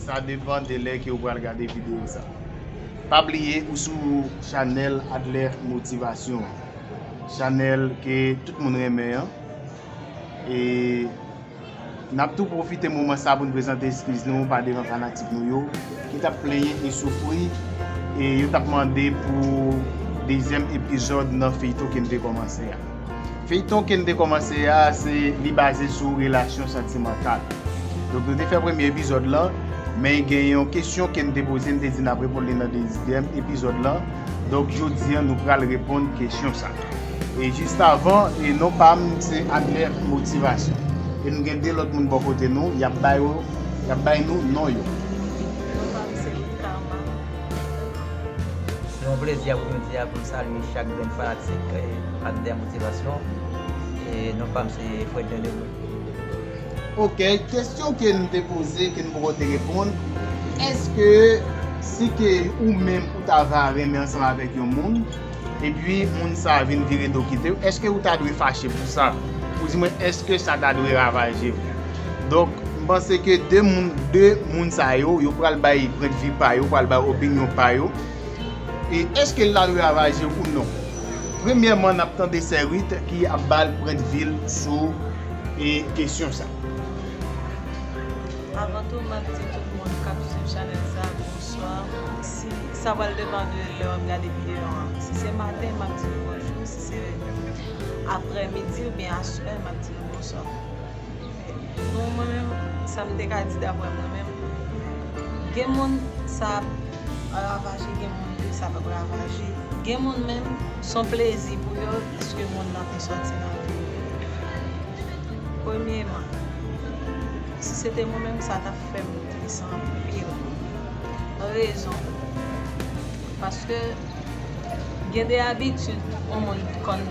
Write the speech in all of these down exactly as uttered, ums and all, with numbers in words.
Sa depann de lè ke ou pral gade videyo sa. Pa bliye ou sou chanèl Adler Motivasyon an. Chanèl ke tout moun renmen an. E n ap tou pwofite moman sa pou n prezante eskiz nou pa devan fanatik nou yo ki t ap plenyen e soufri e yo t ap mande pou dezyèm epizòd nan feyton ke n te kòmanse a. Feyton ke n te kòmanse a, se li baze sou relasyon santimantal. Donk, nou te fè premye epizòd lan, men gen yon kesyon ke n te poze, n te di n ap reponn li nan dezyèm epizòd lan. Donk, jodi a, nou pral reponn kesyon sa. E jis avan, e non pa m, se Adler Motivasyon. E nou gen de lòt moun bò kote nou, y ap bay yo, y ap bay nou non yo. Non pa m, se Ruth Karma. Se yon plezi pou jodi a pou m salye chak grenn fanatik, eh, Adler Motivasyon. E non pa m se Fredner Lebrun. Ok, kesyon ke n te poze, ke n poko te reponn, èske si ke ou menm ou ta va renmen ansanm avèk yon moun, epi moun sa a vin vire do kite w, èske ou ta dwe fache pou sa? Ou di mwen, èske sa ta dwe ravaje w? Donk, m panse ke de moun, de moun sa yo, yo pral bay pwendvi pa yo, pral bay opinyon pa yo. E èske l ta dwe ravaje w ou non? Premyèman, n ap tande sè Ruth ki ap ba l pwendvi l sou, e, kesyon sa. Avan tou, m ap di tout moun k ap swiv chanèl sa, bonswa. Si, sa pral depann de lè w ap gade videyo an. Si se maten, m ap di nou bonjou. Si se aprèmidi oubyen aswè, m ap di nou bonswa. Bon, mwen menm, sa m te ka di daprè mwen menm, gen moun sa ap ravaje, gen moun ke sa p ap ravaje. Gen moun menm, s on plezi pou yo, piske moun nan te sòti nan vi yo. Premyeman, si se te mwen menm, sa t ap fè m tris anpil. Rezon, paske gen de abitid yon moun konn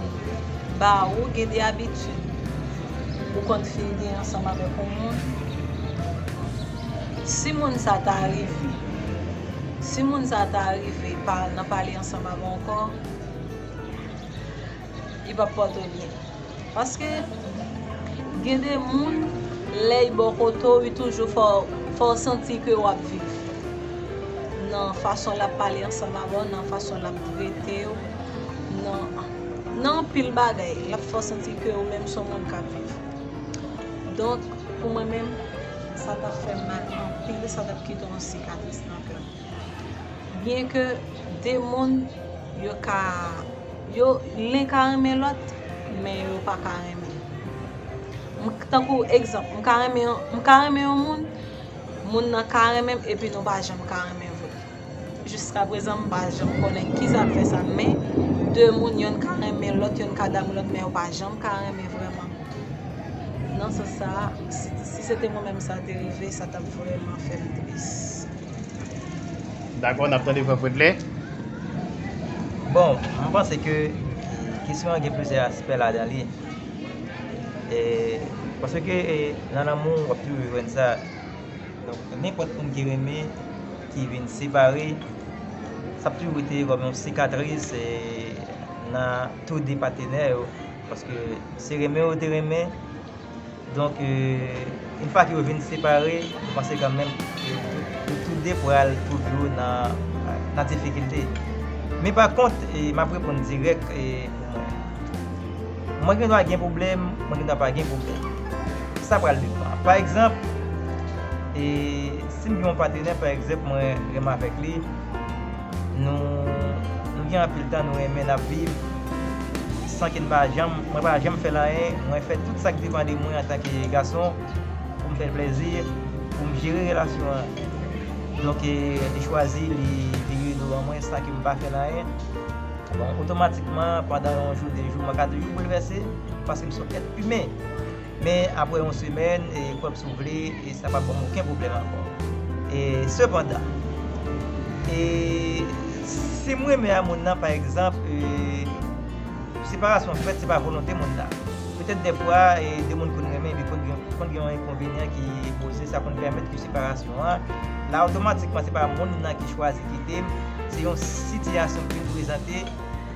ba ou, gen de abitid ou konn fin gen ansanm avèk yon moun. Si moun sa ta rive, si moun sa ta rive pa, nan pale ansanm avè w ankò, li p ap pòte w byen. Paske gen de moun, lè y bò kote w, y toujou fè w, fè w santi ke w ap viv. Nan fason l ap pale ansanm avè w, nan fason l ap trete w, nan, nan anpil bagay, l ap fè w santi ke ou menm s on moun k ap viv. Donk, pou mwen menm, sa t ap fè m mal anpil, sa t ap kite yon sikatris nan kè m. Byenke de moun, yo ka, yo, len ka renmen lòt, men yo pa ka renmen. M, tankou egzanp, m ka renmen, m ka renmen yon moun, moun nan ka renmen m, epi nou pa janm ka renmen vre. Jiskaprezan, m pa janm konnen kisa k fè sa, men de moun, yonn ka renmen lòt, yonn ka damou lòt, men yo pa janm ka renmen vrèman. Nan sans sa a, si, si se te mwen menm sa te rive, sa t ap vrèman fè m tris. Dakò, n ap tande frè Fredley. Bon, m panse ke kesyon an gen plizyè aspè ladan li. E, paske, e, nan lanmou, w ap toujou jwenn sa. Donk, nenpòt moun ki renmen, ki vin separe, sa ap toujou rete kòm yon sikatris, e, nan tou de patenè yo. Paske se renmen yo te renmen. Donk, e, yon fwa ke yo vin separe, m panse kanmenm ke yo tou de pral twouve yo nan, nan difikilte. Men pa kont, e, m ap reponn dirèk, e, pou mwen. Mwen gen dwa gen pwoblèm, mwen gen dwa pa gen pwoblèm. Sa pral depann. Pa egzanp, e, si m gen yon patenè, pa egzanp, mwen renmen avèk li, nou, nou gen anpil tan, nou renmen, n ap viv, san ke n pa janm, mwen pa janm fè l anyen, mwen fè tout sa k depann de mwen antanke gason, pou m fè l plezi, pou m jere relasyon an. Donk, e, li chwazi, li vire do ban mwen san ke m pa fè l anyen. Bon, otomatikman, pandan yon jou, de jou, mwen ka toujou boulvèse, paske m se yon èt imen. Men apre yon semèn, e, kwè m si w vle, e sa p ap ban m okenn pwoblèm ankò. E, sepandan, e, si m renmen a moun nan, pa egzanp, e, separasyon fèt, se pa volonte moun nan. Petèt dèfwa, e, de moun konn renmen, epi konn gen, konn gen yon enkonvenyan ki poze, sa konn pèmèt ke separasyon an, la, otomatikman, se pa moun nan ki chwazi kite m, se yon sitiyasyon ki vin prezante,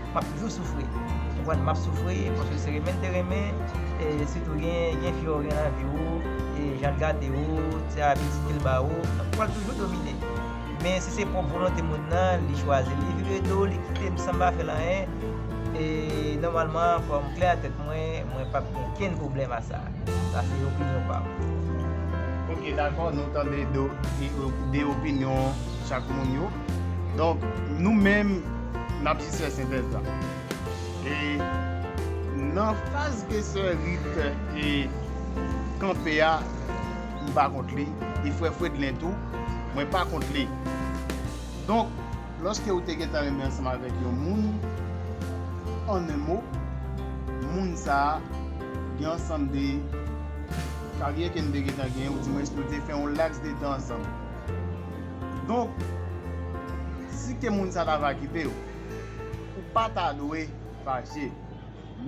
m ap toujou soufri. Ou konprann? M ap soufri, paske se renmen m te renmen, E sitou gen, gen fi w gen nan vi w, e jan l gade w, ti abitid ke l ba ou, w pral toujou domine. Men si se pwòp volonte moun nan, li chwazi, li vire do, li kite m san m pa fè l anyen, e nòmalman, fò m klè nan tèt mwen, mwen p ap gen okenn pwoblèm a sa. Sa se opinyon pa m. Ok, dakò, nou tande de, de opinyon chak moun yo. Donk, nou menm, n ap jis fè sentèz la. E nan faz ke sè Rit e kanpe a, m pa kont li. E frè Fredlen tou, mwen pa kont li. Donk, lòske ou te gentan renmen ansanm avèk yon moun, an en mo, moun sa a gen ansanm de karyè ke n te gentan genyen, oudimwens nou te fè yon laks de tan ansanm. Donk, si ke moun sa ta va kite w, ou pa ta dwe fache.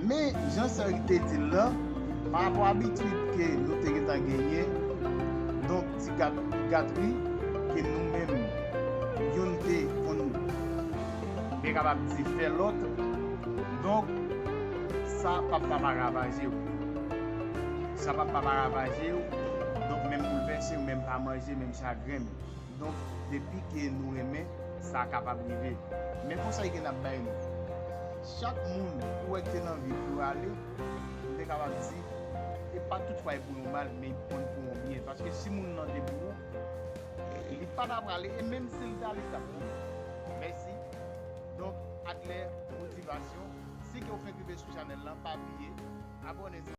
Men, jan sè Rit te di l lan, pa rapò abitid ke nou te gentan genyen, donk ti gat, gatri ke nou menm, youn te konn, te kapab di fè lòt, donk, sa p ap pa ravaje w. Sa p ap pa ravaje w, donk, menm boulvèse w, menm pa manje, menm chagren m. Donk, depi ke nou renmen, sa kapab rive. Men konsèy ke n ap bay nou, chak moun ou wè ki te nan vi pou yo ale, m te kapab di, e pa tout fwa e pou yon mal, men e konn pou yon byen. Paske si moun nan te pou ou, li pa ta prale, e menm si l t ale, l t ap mouri. Mèsi. Donk, Adler Motivasyon, si ke w fenk rive sou chanèl lan, pa bliye abòne.